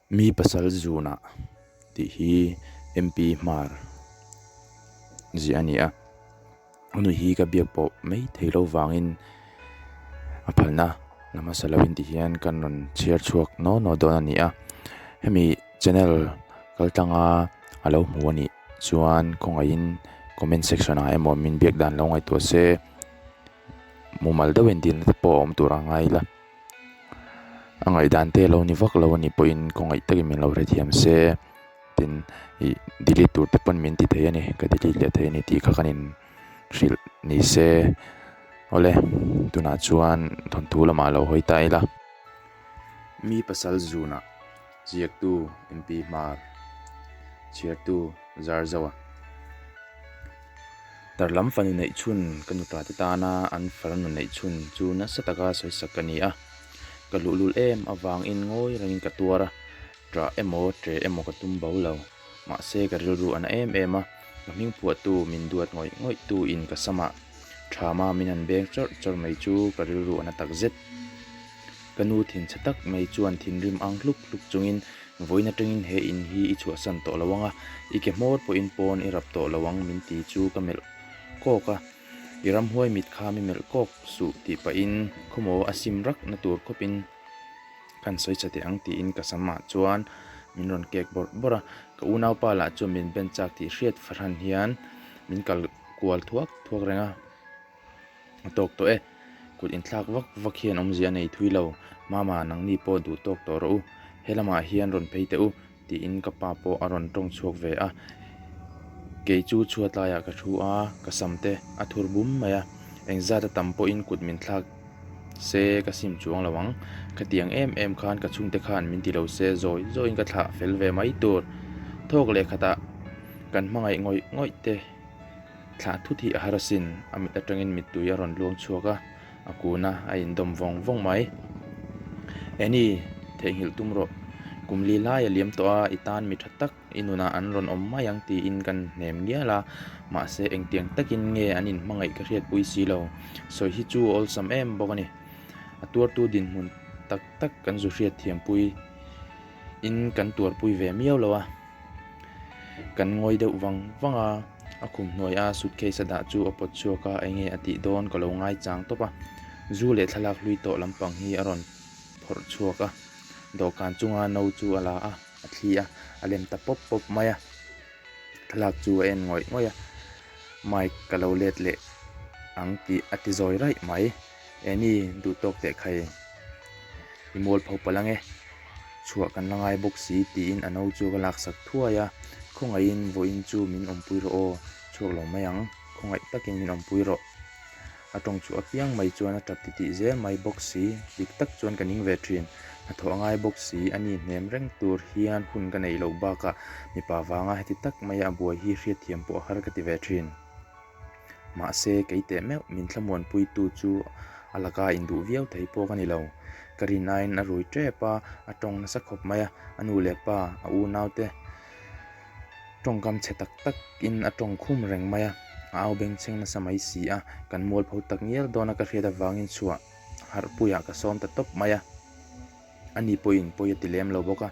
Mi pasal zunah tih hi MP Hmar ziah a ni a, a nu hi ka biak pawh mai thei lo vangin a phalna la hmasa lovin ti hian kan rawn chhiar chhuak naw naw dawn a ni a, hemi channel kal tlanga a lo hmu a nih chuan khawngaihin comment section ah emaw min biak dan lo ngaihtuah se mumal deuhin dilna te pawh a awm tur a ngai la. A ngaihdan te lo ni vak lo a nih pawhin khawngaih takin min lo hrethiam se tin ih delete tur te pawn min ti thei a ni ka delete leh thei a ni tih kha kan in hrilh ni se awle tunah chuan thawnthu lamah lo hawi ta ila. Mi pasal zunah ziaktu MP Hmar chhiartu Zarzoa. Tarlam fanu neih chhun ka nupa te tana an farnu neih chhun chu nasa taka sawi sak ka ni a, ka luhlul em avangin ngawi rengin ka tuar a, ṭah emaw ṭe emaw ka tum bo lo. Mahse ka rilru a na em em a, ka hming phuahtu min duat ngawih ngawih tu in ka samah ṭhama min han beng chawrh chawrh mai chu ka rilru a na tak zet. Ka nu thinchhe tak mai chuan thinrim ang hluk hluk chungin Vawiin atangin he in hi i chhuahsan tawh lo ang a, i ke hmawr pawhin pawn i rap tawh lo ang min ti chu ka melh kawk a, i ramhuai mit kha mi melh kawk suh tih pahin khawmaw a sim rak na tur khawpin kan sawi chhe teh ang tiin ka samah chuan min rawn kek bawrh bawrh a, ka unaupa lah chuan min ben chak tih hriat fahran hian min kal kual thuak thuak reng a. A tawk tawh e. Kut inthlak vak vak hian awmzia a nei thui lo. Mama, nangni pawh duh tawk tawh rawh u. He lamah hian rawn phei teh u, tiin ka pa pawh a rawn tawng chhuak ve a. Kei chu chhuat laiah ka thu a, ka sam te a thur bum mai a. Engzat a tam pawhin kut min thlak se ka sim chuang lo ang. Khatiang em em khan ka chhungte khan min ti lo se zawi zawiin ka thlah fel ve mai tur. Thawk leh khatah kan hmangaih ngawih ngawih te. Thlah thut hi a har asin, a mit atangin mittui a rawn luang chhuak a, a kun a, a indawm vawng vawng mai. Annie, theihnghilh tum rawh. Kum li lai a liam tawh a, i tan mi tha tak i nunah an rawn awm mai ang tiin kan hnem ngial a, mahse engtiang takin nge an inhmangaih ka hriatpui si lo. Sawi hi chu a awlsam em bawk a ni. A tuartu dinhmun tak tak kan zu hriatthiampui in kan tuarpui ve miau lo a. Kan ngawi deuh vang vang a, a khum hnuai a suitcase a dah chu a pawt chhuak a, enge a tih dawn ka lo ngai chang tawp a, zu leh thlalak hlui tawh lampang hi a rawn phawrh chhuak a, dawhkan chunga no chu a la a, a thli a, a lem ta pawp pawp mai a, thlalak chu a en ngawih ngawih a, Mike ka lo let leh ang tih a ti zawi raih mai, Eni duh tawk teh khai i mual pho palh ange. Chhuah kan la ngai bawk si tiin a no chu ka laksak thuai a, khawngaihin vawiin chu min awmpui rawh aw, chhuak lo mai ang, khawngaih takin min awmpui rawh. A tawng chhuah apiang mai chuan a tap titih zel mai bawk si, dik tak chuan ka ning ve thin, hnathawh a ngai bawk si, a ni hnem reng tur hian hun ka neih loh bakah mipa vanga heti tak maia a buai hi hriatthiam pawh a har ka ti ve thin. Mahse, kei teh meuh min thlamuanpuitu chu a laka induh viau thei pawh ka ni lo. Ka rin aiin a rui tep a, a tawng nasa khawp mai a, a nu leh pa, a unaute tawngkam chhe tak takin a tawng khum reng mai a, a au bengchheng nasa mai si a, kan mualpho tak ngial dawn a ka hriat avangin chhuah harhpuiah ka sawm ta tawp mai a. A ni pawhin pawi a ti lem lo bawk a,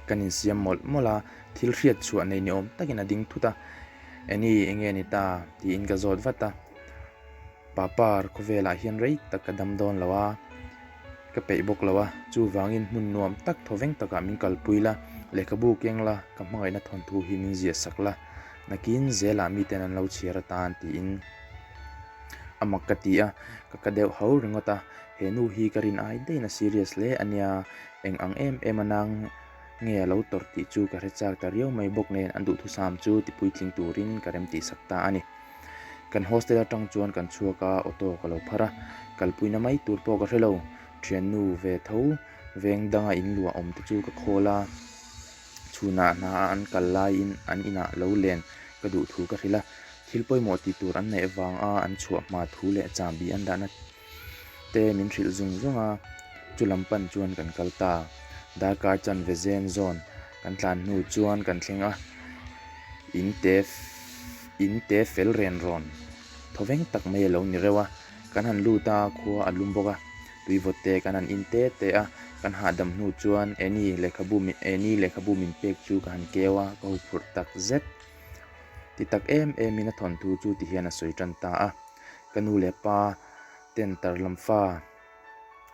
kan insiam mawlh mawlh a, thil hriat chhuah nei ni awm takin a ding thut a, Annie enge ni ta? tiin ka zawt vat a, Papa khawvelah hian rei tak ka dam dawn lo a, ka peih bawk lo a, chuvangin hmun nuam tak thawveng takah min kalpui la, lehkhabu keng la, ka hmangaihna thawnthu hi min ziah sak la, nakin zelah miten an lo chhiar atan tiin a mak ka ti a, ka ka deuh ho ringawt a. He nu hi ka rin ai daihin a serious hle a nia, eng ang em em a nang nge a lo tawrh tih chu ka hre chak ta riau mai bawk nen an duhthusam chu tipuitling turin ka rem tih sak ta a ni. Kan hostel atang chuan kan chhuak a, auto ka lo phar a, kalpuina mai tur pawh ka hre lo, thiannu ve tho veng danga in luah awm te chu ka khawl a, chhunah hna a an kal laiin an inah lo len ka duh thu ka hrilh a, thil pawimawh tih tur an neih avanga an chhuah hma thu leh chahbi an dahna te min hrilh zung zung a, chu lam pan chuan kan kal ta. Darkar chanve zen zawn kan tlan hnu chuan kan thleng a, in te in te fel ren rawn thawveng tak mai a lo ni reuh a, kan han lut a, khua a lum bawk a. Tui vawt te kan han in te te a, kan hahdam hnu chuan Annie lehkhabu Annie lehkhabu min pek chu ka han keu a, ka huphurh tak zet. Ti tak em emin a thawnthu chu ti hian a sawi tan ta a. Ka nu leh pa ten tar lam fa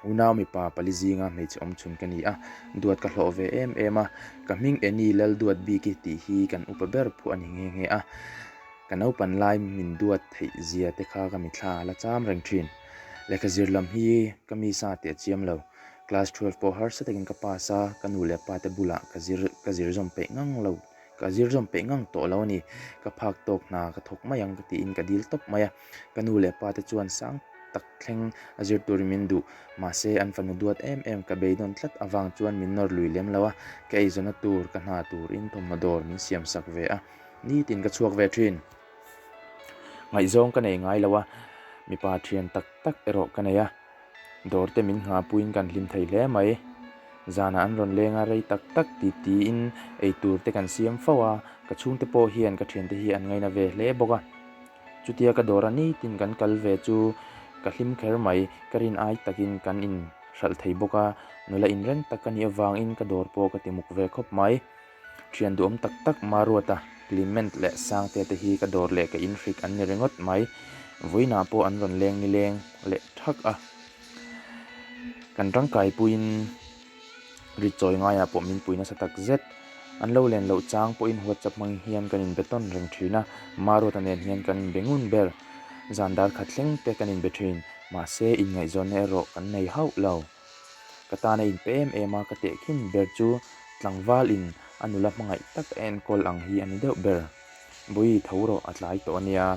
unau mipa pali zinga hmeichhe awm chhun ka ni a, duat ka hlawh ve em em a. Ka hming Annie Lalduat bik i tih hi kan upa ber phuah a ni nghe nghe a. Ka naupan lai min duat theih zia te kha ka mithla a la cham reng thin. Lehkha zir lam hi ka mi sa teh chiam lo. Class 12 pawh harsa takin ka pass a, ka nu leh pa te bulah ka zir ka zir zawm peih ngang lo ka zir zawm peih ngang tawh lo a ni. Ka phak tawk hna ka thawk mai ang ka tiin ka dil tawp mai a. Ka nu leh pa te chuan sang tak thleng a zir turin min duh. Mahse an fanu duat em em ka beidawn tlat avang chuan min nawr lui lem lo a. Ka eizawnna tur ka hna turin thawmhnaw dawr min siam sak ve a. Nitin ka chhuak ve thin. Ngaihzawng ka nei ngai lo a, mipa thian tak tak erawh ka nei a. Dawr te min nghahpuiin kan hlim thei hle mai. Zanah an rawn leng a, rei tak tak ti tiin eitur te kan siam fo a, ka chhungte pawh hian ka thiante hi an ngaina ve hle bawk a. Chutia ka dawra nitin kan kal ve chu ka hlim kher mai, ka rin ai takin kan inhralh thei bawk a, nula inreng tak ka nih avangin ka dawr pawh ka ti muk ve khawp mai. Thian duhawm tak tak Maruata, Clement leh Sangtea te hi ka dawr leh ka inhrik an ni ringawt mai. Vawiinah pawh an rawn leng nileng leh thak a. Kan tangkaipuiin rit chawi ngaiah pawh min pui nasa tak zet. An lo len loh chang pawhin WhatsApp hmang hian kan inbe tawn reng thin a, Maruata nen hian kan inbe ngun ber. Zan dar khat thleng te kan inbe thin, mahse inngaihzawnna erawh kan nei hauh lo. Ka tan a inpe em em a, ka tehkhin ber chu tlangval in a nula hmangaih tak a enkawl ang hi a ni deuh ber. Bawi tho rawh a tlai tawh a nia.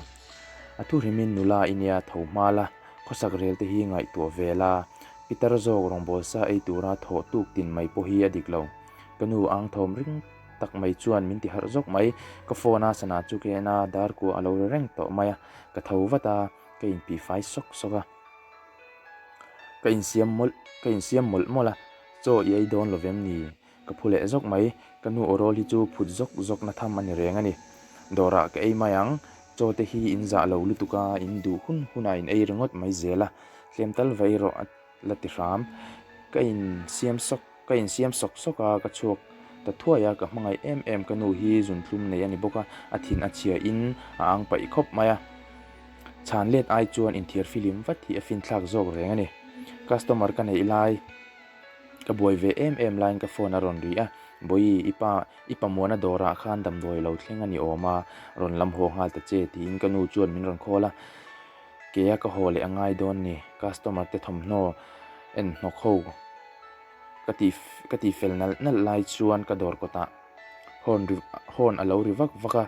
A thu hrimin nula i nia tho hma la, khawsak rel te hi ngaihtuah ve la, Pitar zawk rawngbâwl sa ei tura thawh tuk tin mai pawh hi a dik lo. Ka nu ang thawm ring tak mai chuan min ti harh zawk mai. Ka phone a sana chu ka en a, dar kua a lo ri reng tawh mai a, ka tho vat a, ka inpihfai sawk sawk a. Ka insiam mawlh ka insiam mawlh mawlh a, chaw i ei dawn lo vem ni? Ka phu leh zawk mai, ka nu awrawl hi chu phut zawk zawk na tham a ni reng a ni. Dawrah ka ei mai ang, chaw te hi in zah lo lutuk a, in duh hun hunah in ei ringawt mai zel a, tlem tal va ei rawh a la ti hram. Ka insiam sawk. Ka insiam sawk sawk a, ka chhuak ta thuai a, ka hmangaih em em ka nu hi zunthlum nei a ni bawk a, a thin a chhia in a ang paih khawp mai a. Chhan let ai chuan inthiar filim vat hi a finthlak zawk reng a ni. Customer ka neih lai ka buai ve em em laiin ka phone a rawn ri a, Bawi, i pa, i pa Muana dawrah khan damdawi lo thleng a ni awm a, rawn lam haw nghal ta che tiin ka nu chuan min rawn call a. Kea ka haw leh a ngai dawn ni, customer te thawmhnaw en hnawk ho. Ka ti ka ti fel nalh nalh lai chuan ka dawr kawtah horn ri horn a lo ri vak vak a,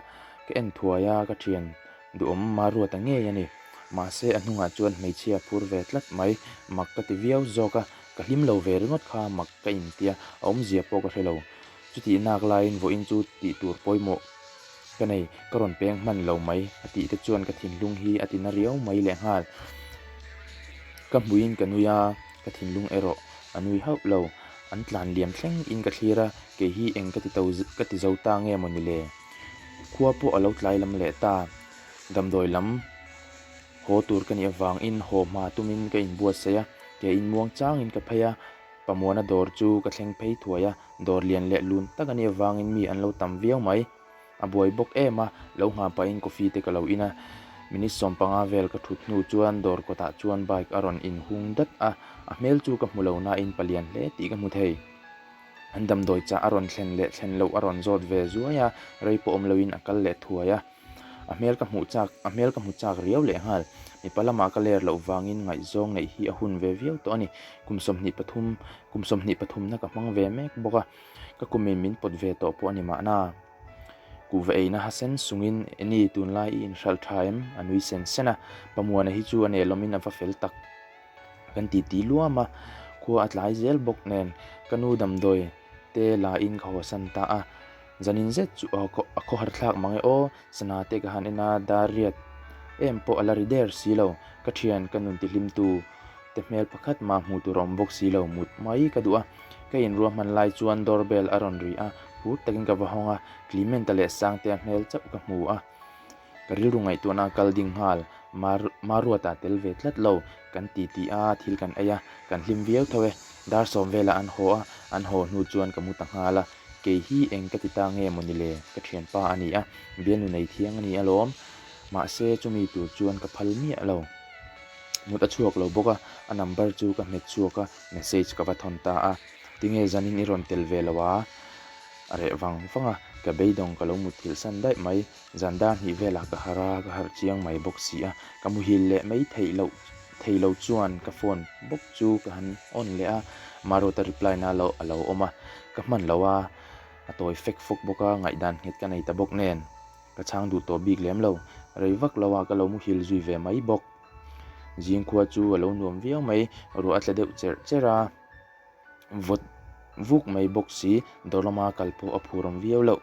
ka en thuai a, ka thian duhawm Maruata ngei a ni. Mahse a hnungah chuan hmeichhia a phur ve tlat mai, mak ka ti viau zawk a, ka hlim lo ve ringawt kha mak ka intia, a awmzia pawh ka hre lo. Chutih nak laiin vawiin chu tih tur pawimawh ka nei, ka rawn peng hman lo mai a tih te chuan ka thinlung hi a ti na riau mai lehnghal. Ka hmuiin ka nui a, ka thinlung erawh a nui hauh lo. An tlan liam thleng in ka thlir a, kei hi eng ka ti to ka ti zo ta nge maw ni le? Khua pawh a lo tlai lam leh ta. Damdawi lam haw tur ka nih avangin haw hma tumin ka inbuatsaih a, ke inmuang changin ka phei a, Pamuana dawr chu ka thleng phei thuai a, dawr lian leh lun tak a nih avangin mi an lo tam viau mai. A buai bawk em a, lo nghah pahin coffee te ka lo in a. Minute 15 vel ka thut hnu chuan dawr kawtah chuan bike a rawn inhung dat a, a hmel chu ka hmu lo nain palian hle tih ka hmu thei. An damdawi chah a rawn thlen leh thlen loh a rawn zawt ve zuai a, rei pawh awm loin a kal leh thuai a. A hmel ka hmuh chak, a hmel ka hmu chak riau leh nghal. Mipa lamah ka ler loh vangin ngaihzawng neih hi a hun ve viau tawh a ni. Kum 23, kum 23 na ka hmang ve mek bawk a. Ka kumin min pawt ve tawh pawh a ni mahna. Kuhva eina ha sen sungin, Eni, tunlai i inhralh tha em? a nui sen sen a. Pamuana hi chu a nelawmin a va fel tak. Kan titi luam a, khua a tlai zel bawk nen ka nu damdawi te lain ka hawsan ta a. Zanin zet chu a khawhar thlak mang e aw, sana te ka han en a, dar riat em pawh a la ri der si lo. Ka thian ka nun tihlimtu te hmel pakhat mah hmuh tur a awm bawk si lo, mut mai ka duh a. Ka inruahman lai chuan door bell a rawn ri a, phur takin ka va hawng a, Clement-a leh Sangtea hmel chauh ka hmu a. Ka rilru ngaihtuahna a kal ding nghal. Mar. Maruata tel ve tlat lo. Kan ti ti a, thil kan ei a, kan hlim viau tho e. Dar sawm velah an haw a, an haw hnu chuan ka mu ta nghal a. Kei hi eng ka ti ta nge maw ni le? Ka thianpa a ni a, bialnu nei thiang a ni alawm. Mahse chumi tur chuan ka phal miah lo. Mut a chhuak lo bawk a, a number chu ka hmet chhuak a, message ka va thawn ta a. Tinge zanin i rawn tel ve lo a? A reh vang vang a, ka beidawng ka lo mutthilh san daih mai. Zan dar hnih velah ka harh a, ka harh chiang mai bawk si a, ka muhil leh mai theih loh thei lo chuan ka phone bawk chu ka han on leh a, Maruata reply na lo a lo awm a, ka hman lo a, a tawi fek fawk bawk a, ngaihdan nghet ka nei ta bawk nen ka chhang duh tawh bik lem lo, rei vak lo ah ka lo muhil zui ve mai bawk. Zingkhua chu a lo nuam viau mai, ruah a tla deuh cherh cherh a. Vawt vuk mai bawk si, dawr lama kal pawh a phur awm viau loh.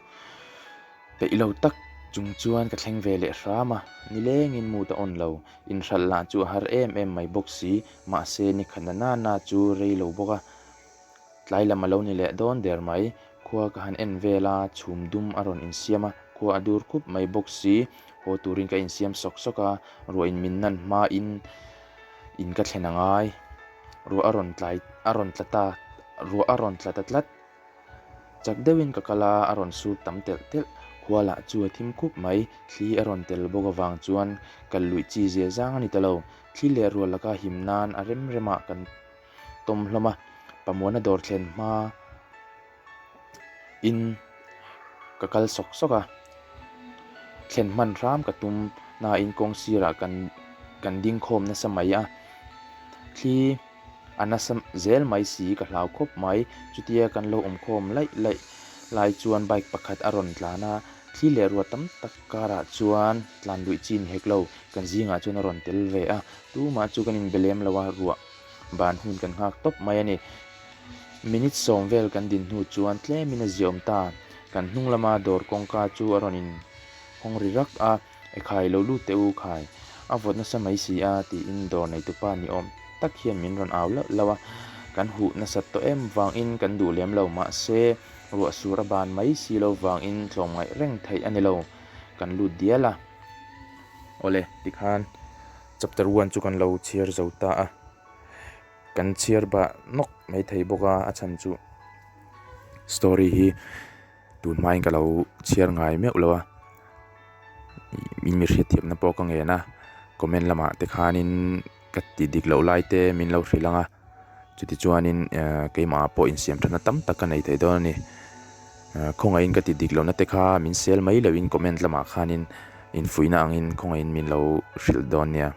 Peih lo tak chung chuan ka thleng ve leh hram a, nilengin mood a on lo. Inhralh lah chu a har em em mai bawk si, mahse ni khat na na chu rei lo bawk a. Tlai lam a lo ni leh dawn der mai, khua ka han en vel a, chhum dum a rawn insiam a, khua a dur khup mai bawk si. Haw turin ka insiam sawk sawk a, ruah in min nan hmain in ka thlen a ngai. Ruah a rawn tlai a rawn tla ta ruah a rawn tla ta tlat. Chak deuhin ka kal a, a rawn sur tam telh telh. Khua lah chu a thim khup mai, thli a rawn tel bawk avang chuan kal luih chi zia zang a ni ta lo. Thli leh ruah laka him nan a rem remah kan tawm hlawm a, Pamuana dawr thlen hma in ka kal sawk sawk a, thlen hman hram ka tum nain kawng sirah kan kan ding khawm nasa mai a, thli a nasa zel mai si ka hlau khawp mai, chutia kan lo awm khawm laih laih lai chuan bike pakhat a rawn tlan a, thli leh ruah tam tak karah chuan tlan luih chi ni hek lo, kan zingah chuan a rawn tel ve a, tumah chu kan inbe lem lo a, ruah ban hun kan nghak tawp mai a ni. Minute sawm vel kan din hnu chuan tlemin a ziaawm ta. Kan hnung lama dawr kawngka chu a rawn in hawng ri rak a, Ekhai lo lut teh u khai, a vawt nasa mai si a tiin dawr neitupa ni awm tak hian min rawn au lauh lauh a. Kan huh nasat tawh em vangin kan duh lem lo mahse ruah sur a ban mai si lo vangin tlawmngaih reng theih a ni lo. Kan lut dial a. Awle tikhan chapter one chu kan lo chhiar zo ta a. Kan chhiar bah nawk mai thei bawk a, a chhan chu story hi tun hmain ka lo chhiar ngai meuh lo a, mi hriatthiamna pawh ka ngen a, comment lamah te khanin ka ti dik loh lai te min lo hrilh ang a, chuti chuanin ehh keimah pawh insiam thatna tam tak ka nei thei dawn a ni, khawngaihin ka ti dik lohna te kha min sel mai lohin comment lamah khanin infuihna angin khawngaihin min lo hrilh dawn nia.